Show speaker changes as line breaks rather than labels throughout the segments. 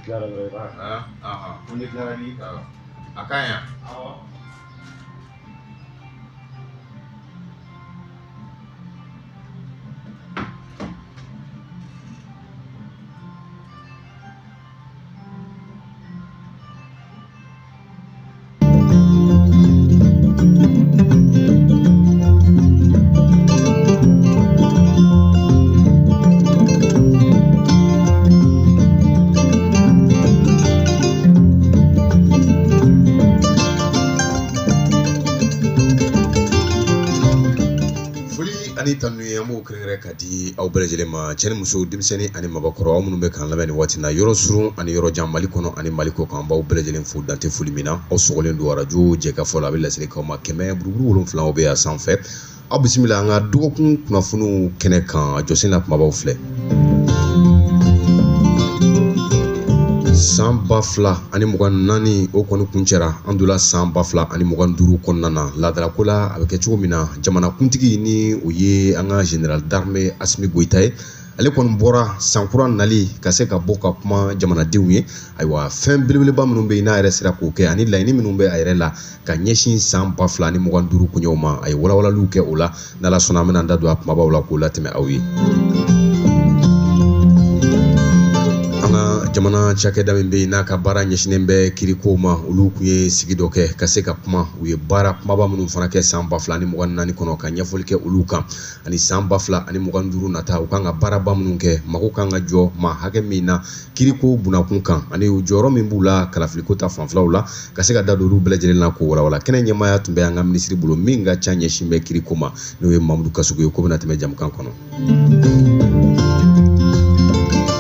Tilara dɔrɔn i b'a ko ne tilara ni
a ka ɲi yan.
Awɔ.
Foli ani tanu ye, an b'o kɛrɛnkɛrɛn ka di aw bɛɛ lajɛlen ma, cɛ ni muso, denmisɛnnin ani mabakɔrɔ, aw minnu bɛ k'an lamɛn nin waati na yɔrɔ surun ani yɔrɔ jan, Mali kɔnɔ ani Mali kɔ kan, an b'aw bɛɛ lajɛlen fo dante foli min na. Aw sɔgɔlen don arajo Jɛkafɔ la, a bɛ laseli k'aw ma 100.7 aw bɛ yan sanfɛ. Aw bisimila an ka dɔgɔkun kunnafoniw kɛnɛ kan. Jɔsen na kumabaw filɛ. San 2024, o kɔni kuncɛra, an donna san 2025 kɔnɔna na. Laadalako la, a bɛ kɛ cogo min na, jamanakuntigi ni o ye an ka général d'armée Asimi Goyita ye, ale kɔni bɔra sankura nali ka se ka bɔ ka kuma jamanadenw ye. Ayiwa, fɛn belebeleba minnu bɛ yen n'a yɛrɛ sera k'o kɛ, ani laɲini minnu bɛ a yɛrɛ la ka ɲɛsin san 2025 koɲɛw ma, a ye walawalaliw kɛ o la. N'Ala sɔnna, an bɛna an da don a kumabaw la k'o latɛmɛ aw ye. An ka jamana cakɛda min bɛ yen n'a ka baara ɲɛsinnen bɛ kirikow ma, olu tun ye sigi dɔ kɛ ka se ka kuma u ye baara kumaba minnu fana kɛ san 2024 kɔnɔ, ka ɲɛfɔli kɛ olu kan, ani san 2025 nata, u kan ka baaraba minnu kɛ, mago kan ka jɔ maa hakɛ min na kiriko bunakun kan, ani u jɔyɔrɔ min b'u la kalafiliko ta fanfɛlaw la, ka se ka da don olu bɛɛ lajɛlen na k'o walawala. Kɛnɛ ɲɛmaaya tun bɛ an ka minisiri bolo min ka ca ɲɛsin bɛ kiriko ma, n'o ye Mamudu Kasogo ye. Ko bɛna tɛmɛ jamukan kɔnɔ.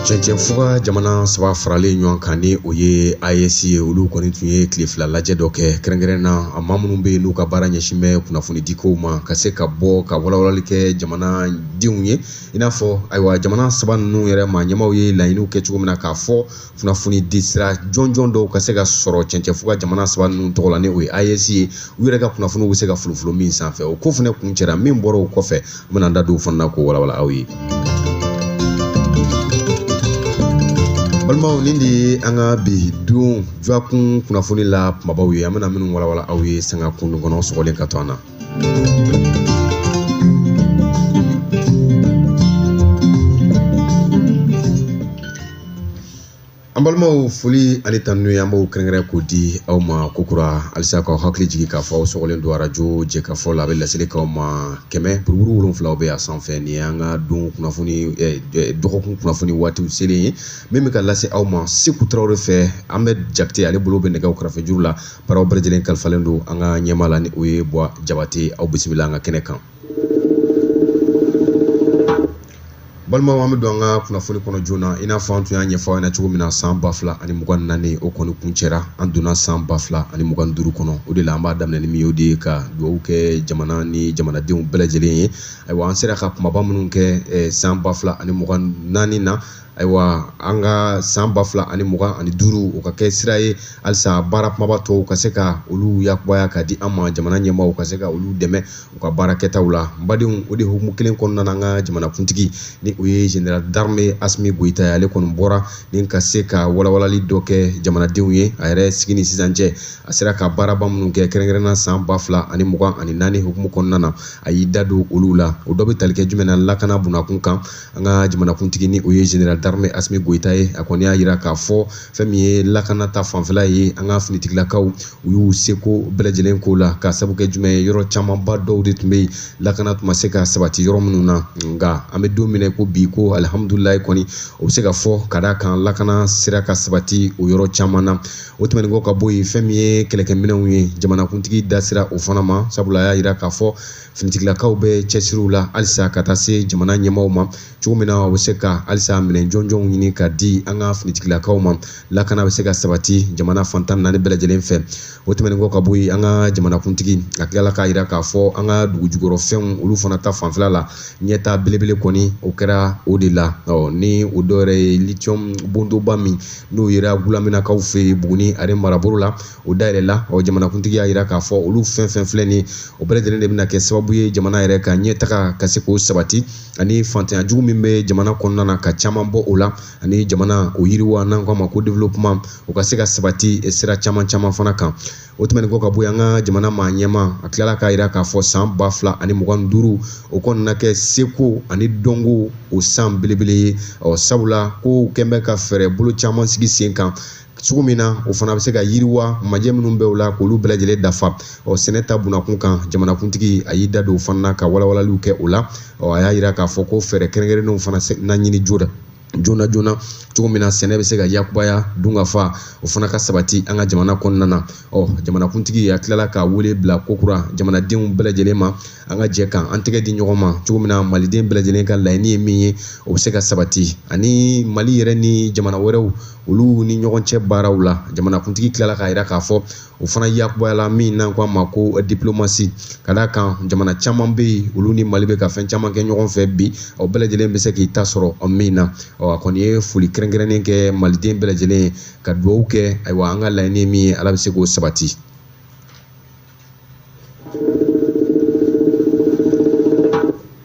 Cɛncɛnfuga jamana saba faralen ɲɔgɔn kan, ni o ye AES ye, olu kɔni tun ye tile fila lajɛ dɔ kɛ kɛrɛnkɛrɛn na, a maa minnu bɛ yen n'u ka baara ɲɛsin bɛ kunnafonidikow ma, ka se ka bɔ ka walawalali kɛ jamanadenw ye. I n'a fɔ ayiwa, jamana saba ninnu yɛrɛ maa ɲɛmaaw ye laɲiniw kɛ cogo min na, k'a fɔ kunnafoni di sira jɔnjɔn dɔw ka se ka sɔrɔ cɛncɛnfuga jamana saba ninnu tɔgɔ la, ni o ye AES ye, u yɛrɛ ka kunnafoniw bɛ se ka fulofolo min sanfɛ. O ko fana kuncɛra, min bɔra o kɔfɛ, an bɛna an da don o fana na k'o walawala aw ye. Balimaw, nin de ye an ka bi don dɔgɔkun kunnafoni la kumabaw ye, an bɛna minnu walawala aw ye sanga kun kɔnɔ. Sɔgɔlen ka to an na. An balimaw, foli ani tanu ye, an b'o kɛrɛnkɛrɛn k'o di aw ma kokura halisa, k'aw hakili jigin k'a fɔ aw sɔgɔlen don arajo Jɛkafɔ la, a bɛ laseli k'aw ma 100.7 bɛ a sanfɛ. Nin ye an ka don kunnafoni, dɔgɔkun kunnafoni waatiw selen ye, min bɛ ka lase aw ma Seku Tarawele fɛ. An bɛ Jakite, ale bolo bɛ nɛgɛw kɛrɛfɛjuru la. Baaraw bɛɛ lajɛlen kalifalen don an ka ɲɛmaa la, ni o ye Buwa Jabate. Aw bisimila an ka kɛnɛ kan. Balimaw, an bɛ don an ka kunnafoni kɔnɔ joona. I n'a fɔ an tun y'a ɲɛfɔ aw ɲɛna cogo min na, san 2024, o kɔni kuncɛra, an donna san 2025 kɔnɔ. O de la an b'a daminɛ ni min ye, o de ye ka dugawu kɛ jamana ni jamanadenw bɛɛ lajɛlen ye. Ayiwa, an sera ka kumaba minnu kɛ san 2024 na, ayiwa, an ka san 2025, o ka kɛ sira ye halisa baara kumaba tɔw ka se ka olu yakubaya ka di an ma, jamana ɲɛmaaw ka se ka olu dɛmɛ u ka baara kɛtaw la. N badenw, o de hukumu kelen kɔnɔna na, an ka jamanakuntigi ni o ye général d'armée Asimi Goyita ye, ale kɔni bɔra ni ka se ka walawalali dɔ kɛ jamanadenw ye. A yɛrɛ sigi ni sisan cɛ, a sera ka baaraba minnu kɛ, kɛrɛnkɛrɛnna san 2024 hukumu kɔnɔna na, a y'i da don olu la. O dɔ bɛ tali kɛ jumɛn na? Lakana bunakun kan. An ka jamanakuntigi ni o ye général d'armée Asimi Goyita ye, a kɔni y'a yira k'a fɔ fɛn min ye lakana ta fanfɛla ye, an ka finitigilakaw u y'u seko bɛɛ lajɛlen k'o la, ka sabu kɛ jumɛn ye, yɔrɔ camanba dɔw de tun bɛ yen, lakana tun ma se ka sabati yɔrɔ minnu na. Nka an bɛ don min na ko bi, ko alihamudulilayi kɔni, o bɛ se ka fɔ ka d'a kan lakana sera ka sabati o yɔrɔ caman na. O tɛmɛnen kɔ ka bɔ yen, fɛn min ye kɛlɛkɛminɛnw ye, jamanakuntigi da sera o fana ma, sabula a y'a yira k'a fɔ finitigilakaw bɛ cɛsiriw la halisa ka taa se jamana ɲɛmaaw ma cogo min na, u bɛ se ka halisa minɛn jɔnjɔnw ɲini ka di an ka finitigilakaw ma, lakana bɛ se ka sabati jamana fan 14 bɛɛ lajɛlen fɛ. O tɛmɛnen kɔ ka bɔ yen, an ka jamanakuntigi a tilala k'a yira k'a fɔ an ka dugujukɔrɔfɛnw, olu fana ta fanfɛla la, ɲɛta belebele kɔni o kɛra o de la. Ni o dɔ yɛrɛ ye lithium bondoba min n'o yera Gulaminakaw fɛ yen Buguni ale marabolo la, o dayɛlɛla. Jamanakuntigi y'a yira k'a fɔ olu fɛn fɛn filɛ nin, o bɛɛ lajɛlen de bɛna kɛ sababu ye jamana yɛrɛ ka ɲɛtaga ka se k'o sabati, ani fantanya jugu min bɛ jamana kɔnɔna na ka caman bɔ bɔ o la, ani jamana o yiriwa n'an ko a ma ko développement, o ka se ka sabati sira caman caman fana kan. O tɛmɛnen kɔ ka bɔ yen, an ka jamana maa ɲɛmaa a tilala k'a jira k'a fɔ san 2025 o kɔni na kɛ seko ani dɔnko o san belebele ye. Ɔ sabula ko kɛn bɛ ka fɛɛrɛ bolo caman sigi sen kan cogo min na o fana bɛ se ka yiriwa majɛ minnu bɛ o la k'olu bɛɛ lajɛlen dafa. Ɔ sɛnɛ ta bunakun kan, jamanakuntigi a y'i da don o fana na ka walawalaliw kɛ o la. Ɔ a y'a jira k'a fɔ ko fɛɛrɛ kɛrɛnkɛrɛnnenw fana na ɲini joona joona cogo min na sɛnɛ bɛ se ka yakubaya dunkafa o fana ka sabati an ka jamana kɔnɔna na. Ɔ jamanakuntigi a tilala ka wele bila kokura jamanadenw bɛɛ lajɛlen ma, an ka jɛ kan an tɛgɛ di ɲɔgɔn ma cogo min na maliden bɛɛ lajɛlen ka laɲini ye min ye o bɛ se ka sabati, ani Mali yɛrɛ ni jamana wɛrɛw olu ni ɲɔgɔn cɛ baaraw la. Jamanakuntigi tilala k'a jira k'a fɔ o fana yakubayala min n'an ko a ma ko diplomasi, ka d'a kan jamana caman bɛ yen olu ni Mali bɛ ka fɛn caman kɛ ɲɔgɔn fɛ bi, o bɛɛ lajɛlen bɛ se k'i ta sɔrɔ min na. Ɔ a kɔni ye foli kɛrɛnkɛrɛnnen kɛ maliden bɛɛ lajɛlen ye ka dugawu kɛ, ayiwa an ka laɲini ye min ye Ala bɛ se k'o sabati.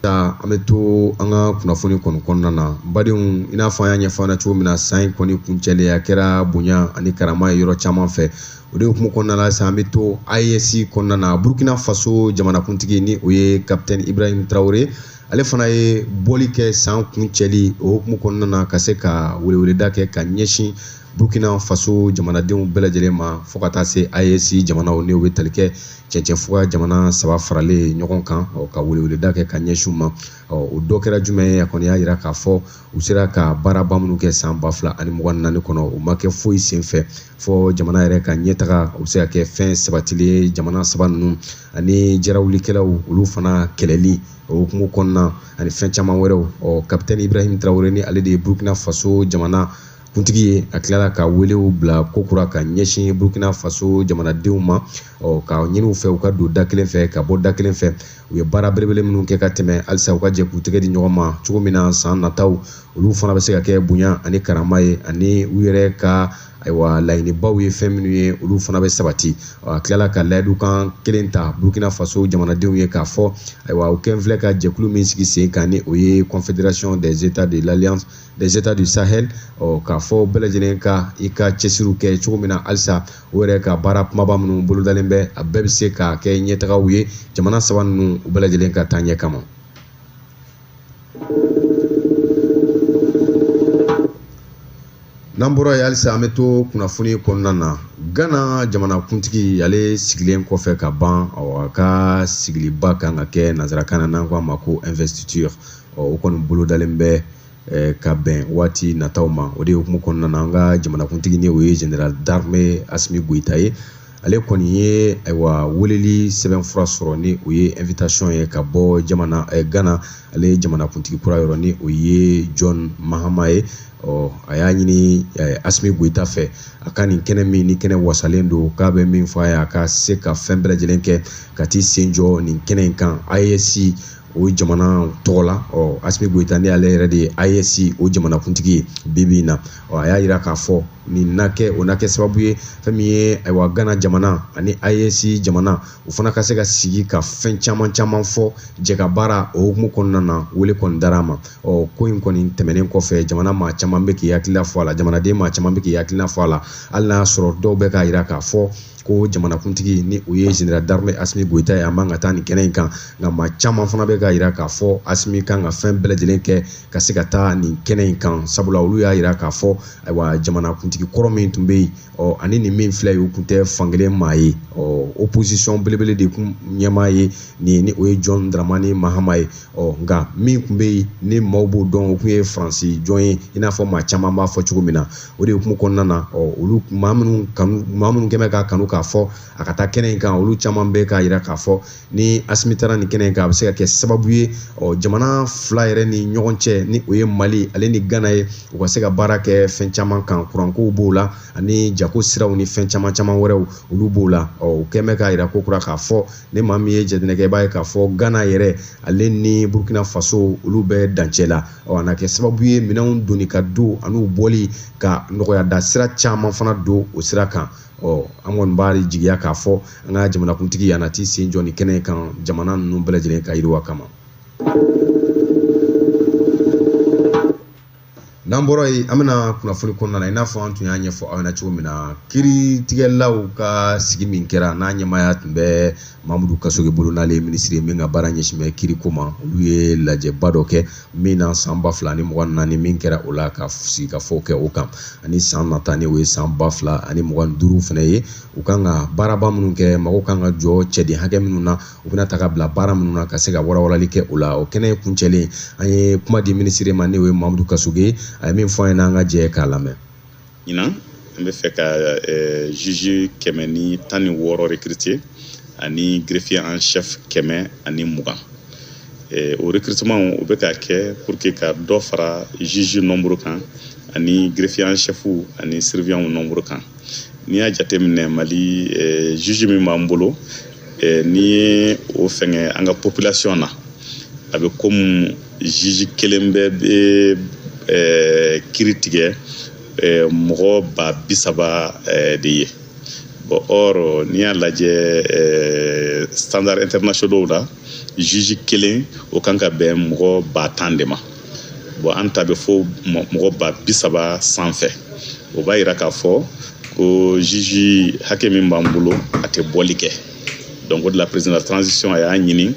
An bɛ to an ka kunnafoni kɔni kɔnɔna na, n badenw, i n'a fɔ an y'a ɲɛfɔ an ɲɛna cogo min na san in kɔni kuncɛlen a kɛra bonya ani karama ye yɔrɔ caman fɛ. O de hukumu kɔnɔna la sisan an bɛ to AES kɔnɔna na. Burkina Faso jamanakuntigi ni o ye Capitaine Ibrahim Traoré, ale fana ye bɔli kɛ san kuncɛli o hukumu kɔnɔna na ka se ka weleweleda kɛ ka ɲɛsin Burkina Faso jamanadenw bɛɛ lajɛlen ma fo ka taa se AES jamanaw ni o bɛ tali kɛ cɛncɛnfuga jamana 3 faralen ɲɔgɔn kan, ka weleweleda kɛ ka ɲɛsin u ma. O dɔ kɛra jumɛn ye? A kɔni y'a jira k'a fɔ u sera ka baaraba minnu kɛ san 2024 kɔnɔ, o ma kɛ foyi senfɛ fɔ jamana yɛrɛ ka ɲɛtaga, o bɛ se ka kɛ fɛn sabatilen ye jamana 3 ninnu ani jarawulikɛlaw olu fana kɛlɛli o hukumu kɔnɔna ani fɛn caman wɛrɛw. Ɔ Capitaine Ibrahim Traoré ni ale de ye Burkina Faso jamana kuntigi ye, a tilala ka welew bila kokura ka ɲɛsin Burkina Faso jamanadenw ma, ɔ ka ɲini u fɛ u ka don da kelen fɛ ka bɔ da kelen fɛ. U ye baara belebele minnu kɛ ka tɛmɛ, halisa u ka jɛ k'u tɛgɛ di ɲɔgɔn ma cogo min na san nataw olu fana bɛ se ka kɛ bonya ani karama ye, ani u yɛrɛ ka ayiwa laɲinibaw ye fɛn minnu ye olu fana bɛ sabati. A tilala ka layidukan kelen ta Burkina Faso jamanadenw ye k'a fɔ ayiwa u kɛn filɛ ka jɛkulu min sigi sen kan ni o ye Confédération des États de l'Alliance des États du Sahel, ɔ k'a fɔ bɛɛ lajɛlen ka i ka cɛsiriw kɛ cogo min na halisa o yɛrɛ ka baara kumaba minnu bolodalen bɛ a bɛɛ bɛ se ka kɛ ɲɛtagaw ye jamana 3 ninnu u bɛɛ lajɛlen ka taa ɲɛ kama. N'an bɔra yen halisa an bɛ to kunnafoni kɔnɔna na. Ghana jamanakuntigi ale sigilen kɔfɛ ka ban, a ka sigiliba kan ka kɛ nanzarakan na n'an ko a ma ko investiture, o kɔni bolodalen bɛ ka bɛn waati nataw ma. O de hukumu kɔnɔna na an ka jamanakuntigi ni o ye général d'armée Assimi Goïta ye, ale kɔni ye ayiwa weleli sɛbɛnfura sɔrɔ ni o ye invitation ye ka bɔ jamana Ghana ale ye jamanakuntigi kura yɔrɔ ni o ye John Mahama ye. Ɔ a y'a ɲini Assimi Goïta fɛ a ka nin kɛnɛ min ni kɛnɛ wasalen don k'a bɛ min fɔ a ye a ka se ka fɛn bɛɛ lajɛlen kɛ ka t'i sen jɔ nin kɛnɛ in kan AES o jamana tɔgɔ la. Ɔ Assimi Goïta ni ale yɛrɛ de ye AES o jamanakuntigi ye bi bi in na. Ɔ a y'a jira k'a fɔ nin na kɛ o na kɛ sababu ye fɛn min ye ayiwa Ghana jamana ani AES jamana o fana ka se ka sigi ka fɛn caman caman fɔ jɛ ka baara o hukumu kɔnɔna na wele kɔni dara a ma. Ɔ ko in kɔni tɛmɛnen kɔfɛ jamana maa caman bɛ k'i hakilina fɔ a la, jamanaden maa caman bɛ k'i hakilina fɔ a la, hali n'a y'a sɔrɔ dɔw bɛ k'a jira k'a fɔ ko jamanakuntigi ni o ye général d'armée Assimi Goïta ye a man ka taa nin kɛnɛ in kan, nka maa caman fana bɛ k'a jira k'a fɔ Assimi kan ka fɛn bɛɛ lajɛlen kɛ ka se ka taa nin kɛnɛ in kan, sabula olu y'a jira k'a fɔ ayiwa jamanakuntigi kɔrɔ min tun bɛ yen, ɔ ani nin min filɛ ye u tun tɛ fankelen maa ye, ɔ opposition belebele de kun ɲɛmaa ye nin ni o ye John Dramani Mahama ye. Ɔ nka min tun bɛ yen ni maaw b'o dɔn o tun ye Faransi jɔn ye i n'a fɔ maa caman b'a fɔ cogo min na. O de hukumu kɔnɔna na ɔ olu maa minnu kɛn bɛ k'a kanu k'a fɔ a ka taa kɛnɛ in kan, olu caman bɛ k'a jira k'a fɔ ni Assimi taara nin kɛnɛ in kan a bɛ se ka kɛ sababu ye ɔ jamana 2 yɛrɛ ni ɲɔgɔn cɛ ni o ye Mali ale ni Ghana ye, u ka se ka baara kɛ fɛn caman kan, kurankow b'o la ani jago siraw ni fɛn caman caman wɛrɛw olu b'o la. Ɔ u kɛn bɛ k'a jira ko kura k'a fɔ ni maa min ye jateminɛ kɛ i b'a ye k'a fɔ Ghana yɛrɛ ale ni Burkina Faso olu bɛ dancɛ la. Ɔ a na kɛ sababu ye minɛnw donni ka don an'u bɔli ka nɔgɔya da sira caman fana don o sira kan. Ɔ an kɔni b'a jigiya k'a fɔ an ka jamanakuntigi a na t'i sen jɔ nin kɛnɛ kan jamana ninnu bɛɛ lajɛlen ka yiriwa kama. N'an bɔra yen, an bɛna kunnafoni kɔnɔna na, i n'a fɔ an tun y'a ɲɛfɔ aw ɲɛna cogo min na, kiiritigɛlaw ka sigi min kɛra n'a ɲɛmaaya tun bɛ Mamudu Kasoge bolo, n'ale ye minisiri ye min ka baara ɲɛsin bɛ kiiriko ma, olu ye lajɛba dɔ kɛ min na san 2024 min kɛra o la ka sigikafɔ kɛ o kan, ani san nata ni o ye san 2025 fana ye, u kan ka baaraba minnu kɛ, mago kan ka jɔ cɛden hakɛ minnu na, u bɛna ta ka bila baara minnu na ka se ka walawalali kɛ o la. O kɛnɛ kuncɛlen, an ye kuma di minisiri ma, n'o ye Mamudu Kasoge, a ye min fɔ an ɲɛna, an ka jɛ k'a lamɛn.
Ɲinan an bɛ fɛ ka juge 116 recruter ani greffier en chef 120. O recrutement o bɛ ka kɛ pour que ka dɔ fara juge nombre kan ani greffier en chef ani surveillant nombre kan. N'i y'a jateminɛ, Mali juge min b'an bolo, n'i ye o fɛngɛ an ka population na, a bɛ komi juge kelen bɛ bɛ kiiri tigɛ mɔgɔ 30 000 de ye. Bon, or n'i y'a lajɛ standard internationaux la, juge kelen o kan ka bɛn mɔgɔ 10 000 de ma. Bon, an ta bɛ fo mɔgɔ 30 000 sanfɛ. O b'a yira k'a fɔ ko juge hakɛ min b'an bolo, a tɛ bɔli kɛ. Donc o de la, président de la transition a y'a ɲini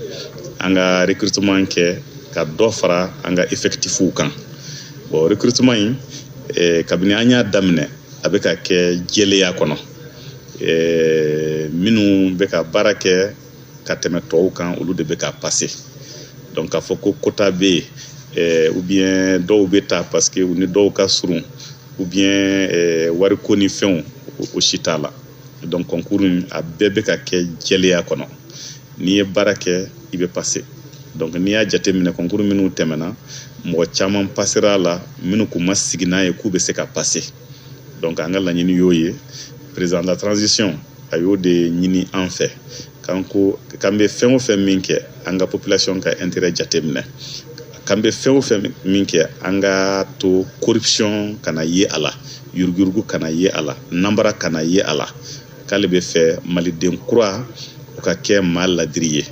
an ka recrutement kɛ ka dɔ fara an ka effectifw kan. Bon, recrutement in, kabini an y'a daminɛ, a bɛ ka kɛ jɛlenya kɔnɔ. Minnu bɛ ka baara kɛ ka tɛmɛ tɔw kan, olu de bɛ ka passer. Donc k'a fɔ ko quota bɛ yen, ou bien dɔw bɛ ta parce que u ni dɔw ka surun, ou bien wariko ni fɛnw, o si t'a la. Donc concours in, a bɛɛ bɛ ka kɛ jɛlenya kɔnɔ. N'i ye baara kɛ, i bɛ passer. Donc n'i y'a jateminɛ, concours minnu tɛmɛna, mɔgɔ caman passera a la minnu kun ma sigi n'a ye k'u bɛ se ka passer. Donc an ka laɲini y'o ye. Président de la transition a y'o de ɲini an fɛ, k'an ko k'an bɛ fɛn o fɛn min kɛ, an ka population ka intérêt jateminɛ, k'an bɛ fɛn o fɛn min kɛ, an ka to corruption kana ye a la, yuruguyurugu kana ye a la, nanbara kana ye a la. K'ale bɛ fɛ maliden kura o ka kɛ maa ladiri ye.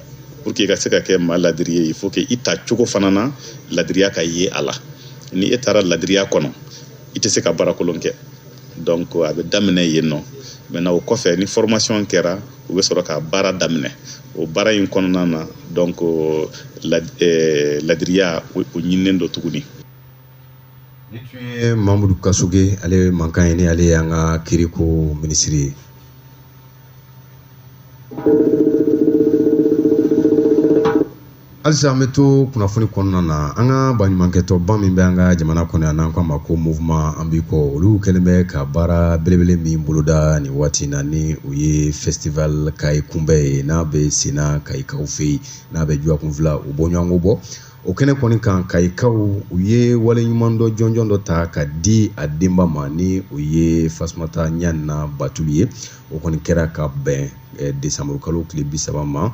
Pour que i ka se ka kɛ maa ladiri ye, il faut que i ta cogo fana na ladiriya ka ye a la. Ni e taara ladiriya kɔnɔ, i tɛ se ka baara kolon kɛ. Donc a bɛ daminɛ yen nɔ. Maintenant, o kɔfɛ, ni formation kɛra, u bɛ sɔrɔ ka baara daminɛ. O baara in kɔnɔna na, donc ladiriya o ɲininen don tuguni.
Ni tun ye Mamudu Kasoge ale mankan ye, ni ale y'an ka kiiriko minisiri ye. Halisa an bɛ to kunnafoni kɔnɔna na, an ka baɲumankɛtɔnba min bɛ an ka jamana kɔnɔ yan, n'an k'a ma ko Mouvement an b'i kɔ, olu kɛlen bɛ ka baara belebele min boloda nin waati in na, ni o ye festival Kayi kunbɛn ye, n'a bɛ senna Kayikaw fɛ yen, n'a bɛ dɔgɔkun 2 u bɔ ɲɔgɔn bɔ. O kɛnɛ kɔni kan, Kayikaw u ye waleɲumandɔn jɔnjɔn dɔ ta ka di a denba ma, ni o ye Fasumata Ɲanina Batuli ye. O kɔni kɛra ka bɛn desanburu kalo tile 30 ma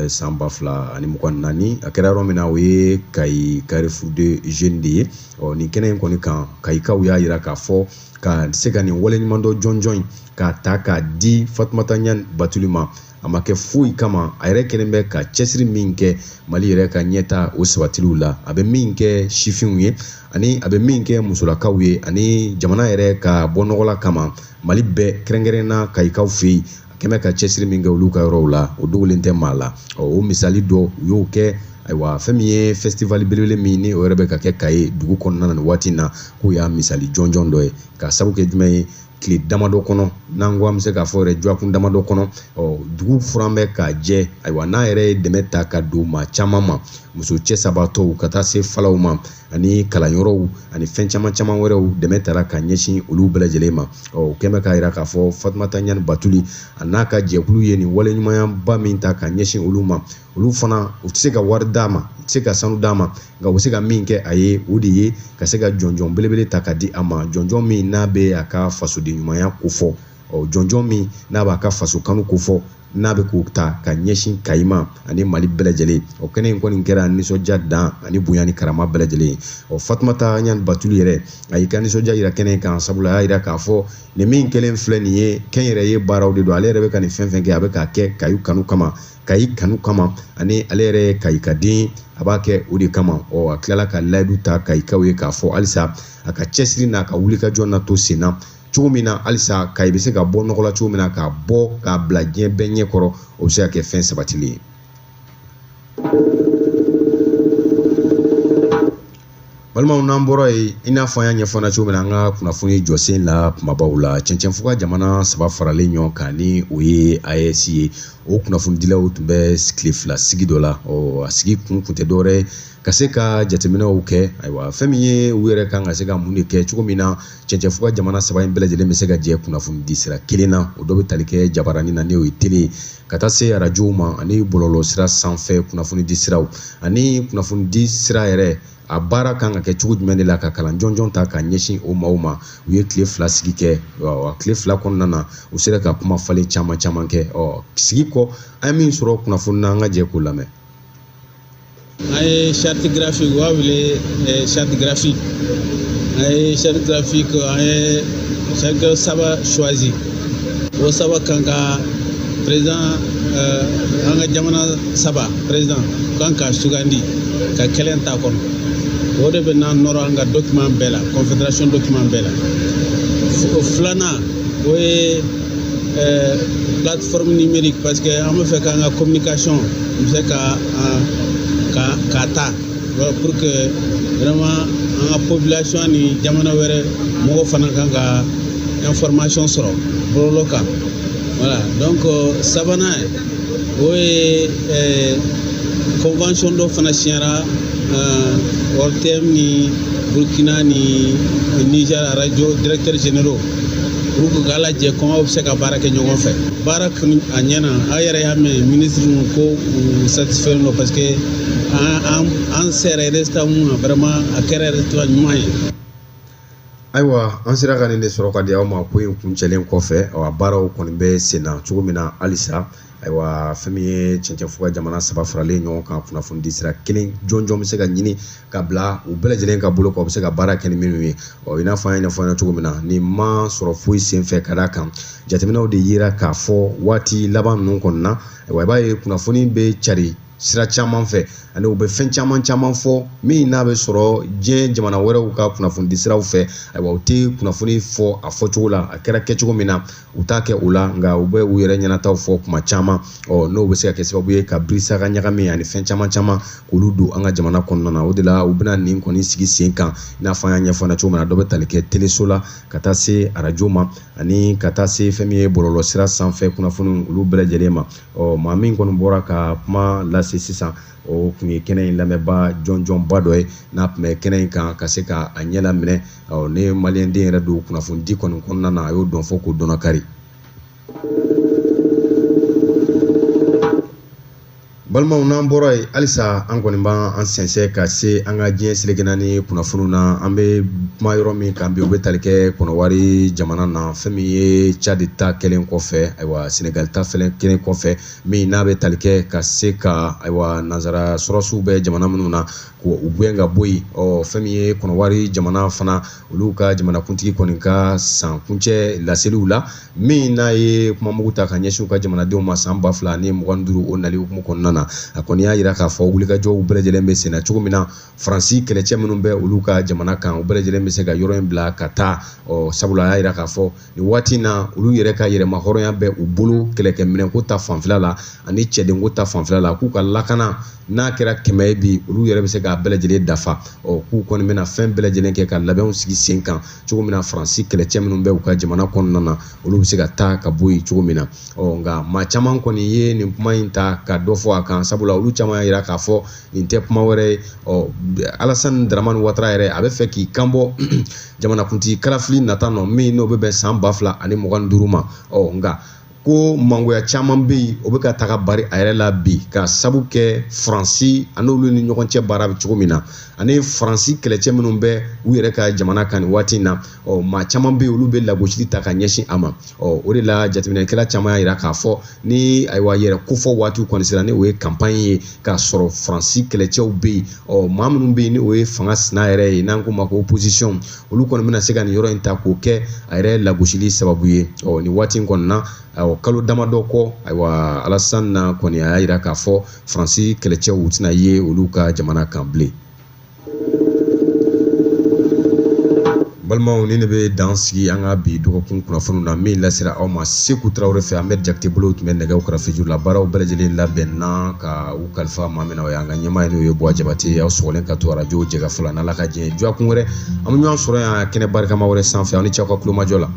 san 2024. A kɛra yɔrɔ min na, o ye Kayi Carrefour de Jeunes de ye. Ɔ, nin kɛnɛ in kɔni kan, Kayikaw y'a yira k'a fɔ ka se ka nin waleɲumandɔn jɔnjɔn in k'a ta k'a di Fatumata Ɲani Batuli ma, a ma kɛ foyi kama, a yɛrɛ kɛlen bɛ ka cɛsiri min kɛ Mali yɛrɛ ka ɲɛta o sabatiliw la, a bɛ min kɛ sifinw ye, ani a bɛ min kɛ musolakaw ye, ani jamana yɛrɛ ka bɔ nɔgɔ la kama, Mali bɛɛ kɛrɛnkɛrɛnna Kayikaw fɛ yen, a kɛn bɛ ka cɛsiri min kɛ olu ka yɔrɔw la, o dogolen tɛ maa la. Ɔ, o misali dɔ u y'o kɛ. Ayiwa, fɛn min ye festival belebele min ni o yɛrɛ bɛ ka kɛ Kayi dugu kɔnɔna na nin waati in na, k'o y'a misali jɔnjɔn dɔ ye, ka sabu kɛ jumɛn ye, tile damadɔ kɔnɔ, n'an ko an bɛ se k'a fɔ yɛrɛ dɔgɔkun damadɔ kɔnɔ, ɔ, dugu furan bɛ ka jɛ. Ayiwa, n'a yɛrɛ ye dɛmɛ ta ka don maa caman ma, muso cɛ sabatɔw ka taa se falaw ma, ani kalanyɔrɔw ani fɛn caman caman wɛrɛw, dɛmɛ tara ka ɲɛsin olu bɛɛ lajɛlen ma. Ɔ, o kɛn bɛ k'a yira k'a fɔ Fatumata Ɲani Batuli a n'a ka jɛkulu ye nin waleɲumanyaba min ta ka ɲɛsin olu ma, olu fana u tɛ se ka wari d'a ma, u tɛ se ka sanu d'a ma, nka u bɛ se ka min kɛ a ye, o de ye ka se ka jɔnjɔn belebele ta ka di a ma, jɔnjɔn min n'a bɛ a ka fasoden ɲumanya kofɔ, ɔ, jɔnjɔn min n'a b'a ka faso kanu kofɔ. n'a bɛ k'o ta ka ɲɛsin Kayi ma ani Mali bɛɛ lajɛlen. O kɛnɛ in kɔni kɛra nisɔndiya dan ani bonya ni karama bɛɛ lajɛlen. Ɔ Fatumata Ɲani Batuli yɛrɛ a y'i ka nisɔndiya yira kɛnɛ in kan, sabula a y'a yira k'a fɔ nin min kɛlen filɛ nin ye kɛnyɛrɛye baaraw de don. Ale yɛrɛ bɛ ka nin fɛn fɛn kɛ, a bɛ k'a kɛ Kayi kanu kama, Kayi kanu kama, ani ale yɛrɛ ye Kayi ka den, a b'a kɛ o de kama. Ɔ a tilala ka layidu ta Kayikaw ye k'a fɔ halisa a ka cɛsiri n'a ka wulikajɔ na to sen na cogo min na, halisa Kayi bɛ se ka bɔ nɔgɔ la cogo min na, k'a bɔ k'a bila diɲɛ bɛɛ ɲɛ kɔrɔ, o bɛ se ka kɛ fɛn sabatilen ye. Balimaw, n'an bɔra yen, i n'a fɔ an y'a ɲɛfɔ cogo min na an ka kunnafoni jɔsen la kumabaw la, cɛncɛnfuga jamana 3 faralen ɲɔgɔn kan ni o ye AES ye, o kunnafonidilaw tun bɛ tile 2 sigi dɔ la. Ɔ a sigi kun tɛ dɔwɛrɛ ye ka se ka jateminɛw kɛ. Ayiwa, fɛn min ye u yɛrɛ kan ka se ka mun de kɛ cogo min na cɛncɛnfuga jamana 3 in bɛɛ lajɛlen bɛ se ka jɛ kunnafoni di sira kelen na, o dɔ bɛ tali kɛ jabaranin na n'o ye tele, ka taa se arajow ma ani bɔlɔlɔ sira sanfɛ kunnafoni di siraw ani kunnafoni di sira yɛrɛ a baara kan ka kɛ cogo jumɛn de la, ka kalan jɔnjɔn ta ka ɲɛsin o maaw ma. U ye tile 2 sigi kɛ. Tile 2 kɔnɔna na, u sera ka kuma falen caman caman kɛ. Ɔ sigi kɔ, an ye min sɔrɔ kunnafoni na, an ka jɛ k'o lamɛn.
An ye charte graphique, u b'a wele charte graphique. An ye charte graphique, an ye charte 3 choisi. O 3 kan ka président, an ka jamana 3 président kan ka sugandi ka kelen ta kɔnɔ. O de bɛ na nɔrɔ an ka document bɛɛ la, confédération document bɛɛ la. O filanan, o ye plateforme numérique, parce que an bɛ fɛ k'an ka communication bɛ se ka k'a ta pour que vraiment an ka population ni jamana wɛrɛ mɔgɔ fana kan ka information sɔrɔ bɔlɔlɔ kan. Voilà, donc sabanan, o ye convention dɔ fana signera ORTM ni Burkina ni Niger radio directeur généraux pour que k'a lajɛ comment bɛ se ka baara kɛ ɲɔgɔn fɛ. Baara kɔni a ɲɛna, aw yɛrɛ y'a mɛn ministre ko u satisfait don, parce que an sera résultat mun na, vraiment a kɛra résultat ɲuman ye.
Ayiwa, an sera ka nin de sɔrɔ ka di aw ma ko in kuncɛlen kɔfɛ. A baaraw kɔni bɛ sen na cogo min na halisa. Ayiwa, fɛn min ye cɛncɛnfuga jamana 3 faralen ɲɔgɔn kan kunnafoni di sira kelen jɔnjɔn bɛ se ka ɲini ka bila u bɛɛ lajɛlen ka bolo kan, u bɛ se ka baara kɛ ni minnu ye. Ɔ i n'a fɔ an y'a ɲɛfɔ an ɲɛna cogo min na, nin ma sɔrɔ foyi senfɛ ka d'a kan jateminɛw de yera k'a fɔ waati laban ninnu kɔni na. Ayiwa, i b'a ye kunnafoni bɛ cari sira caman fɛ, ani u bɛ fɛn caman caman fɔ min n'a bɛ sɔrɔ diɲɛ jamana wɛrɛw ka kunnafoni di siraw fɛ. Ayiwa, u tɛ kunnafoni fɔ a fɔcogo la, a kɛra kɛcogo min na u t'a kɛ o la, nka u bɛ u yɛrɛ ɲɛnataw fɔ kuma caman. Ɔ n'o bɛ se ka kɛ sababu ye ka birisa ka ɲagami ani fɛn caman caman k'olu don an ka jamana kɔnɔna na. O de la u bɛna nin kɔni sigi sen kan, i n'a fɔ an y'a ɲɛfɔ an ɲɛna cogo min na, dɔ bɛ tali kɛ teleso la ka taa se arajo ma ani ka taa se fɛn min ye bɔlɔlɔ sira sanfɛ kunnafoni olu bɛɛ lajɛlen ma. Ɔ maa min kɔni bɔra ka kuma lase sisan, o tun ye kɛnɛ in lamɛnbaa jɔnjɔnba dɔ ye n'a tun bɛ kɛnɛ in kan ka se ka a ɲɛ laminɛ. Ɔ ne maliyɛnden yɛrɛ don kunnafoni di kɔni kɔnɔna na, a y'o dɔn fɔ k'o dɔnna kari. Balimaw, n'an bɔra yen halisa, an kɔni b'an sɛnsɛn ka se an ka diɲɛ seleke naani kunnafoniw na. An bɛ kuma yɔrɔ min kan bi, o bɛ tali kɛ Kɔnɔwari jamana na. Fɛn min ye Tchad ta kɛlen kɔfɛ, ayiwa Senegal ta fɛnɛ kɛlen kɔfɛ, min n'a bɛ tali kɛ ka se ka ayiwa nanzara sɔrɔsiw bɛ jamana minnu na k'u gɛn ka bɔ yen. Ɔ fɛn min ye Kɔnɔwari jamana fana, olu ka jamanakuntigi kɔni ka san kuncɛ laseliw la, min n'a ye kumamugu ta ka ɲɛsin u ka jamanadenw ma san 2025 o nali hukumu kɔnɔna na, a kɔni y'a yira k'a fɔ wulikajɔw bɛɛ lajɛlen bɛ sen na cogo min na Faransi kɛlɛcɛ minnu bɛ olu ka jamana kan, u bɛɛ lajɛlen bɛ se ka yɔrɔ in bila ka taa. Ɔ sabula a y'a yira k'a fɔ nin waati in na, olu yɛrɛ ka yɛrɛma hɔrɔnya bɛ u bolo kɛlɛkɛminɛnko ta fanfɛla la ani cɛdenko ta fanfɛla la, k'u ka lakana n'a kɛra 100 ye bi, olu yɛrɛ bɛ se k'a bɛɛ lajɛlen dafa. Ɔ k'u kɔni bɛna fɛn bɛɛ lajɛlen kɛ ka labɛnw sigi sen kan cogo min na Faransi kɛlɛcɛ minnu bɛ u ka jamana kɔnɔna na, olu bɛ se ka taa ka bɔ yen cogo min na. Ɔ nka maa caman kɔni ye nin kuma in ta ka dɔ fɔ a kan, sabula olu caman y'a yira k'a fɔ nin tɛ kuma wɛrɛ ye. Ɔ Alassane Dramane Ouattara yɛrɛ a bɛ fɛ k'i kanbɔ jamanakuntigi kalafili nata nɔ min n'o bɛ bɛn san 2025 ma. Ɔ nka Ko mangoya caman bɛ yen, o bɛ ka taga bari a yɛrɛ la bi, ka sabu kɛ Faransi an'olu ni ɲɔgɔn cɛ baara bɛ cogo min na, ani Faransi kɛlɛcɛ minnu bɛ u yɛrɛ ka jamana kan nin waati in na. Ɔ, maa caman bɛ yen, olu bɛ lagosili ta ka ɲɛsin a ma. Ɔ, o de la jateminɛkɛla caman y'a jira k'a fɔ ni ayiwa yɛrɛ kofɔ waatiw kɔni sera, ni o ye campagne ye, k'a sɔrɔ Faransi kɛlɛcɛw bɛ yen. Ɔ, maa minnu bɛ yen, ni o ye fanga sina yɛrɛ ye, n'an k'o ma ko opposition, olu kɔni bɛna se ka nin yɔrɔ in ta k'o kɛ a yɛrɛ lagosili sababu ye. Ɔ, nin waati in kɔni na, ayiwa, kalo damadɔ kɔ, ayiwa, Alassane na kɔni a y'a jira k'a fɔ Faransi kɛlɛcɛw tɛna ye olu ka jamana kan bilen. Balimaw, ni ne bɛ dan sigi an ka bi dɔgɔkun kunnafoniw na min lasera aw ma Seku Tarawele fɛ. Ahmed Jakite bolo tun bɛ nɛgɛw kɛrɛfɛ la, baaraw bɛɛ lajɛlen labɛnna ka u kalifa maa min na, o y'an ka ɲɛmaa ye, n'o ye Buwa Jabate. Aw sɔgɔlen ka to arajo Jɛkafɔ la, n'Ala ka diɲɛ dɔgɔkun wɛrɛ an bɛ ɲɔgɔn sɔrɔ yan kɛnɛ barikama wɛrɛ sanfɛ. Aw ni ce aw ka kulomajɔ la.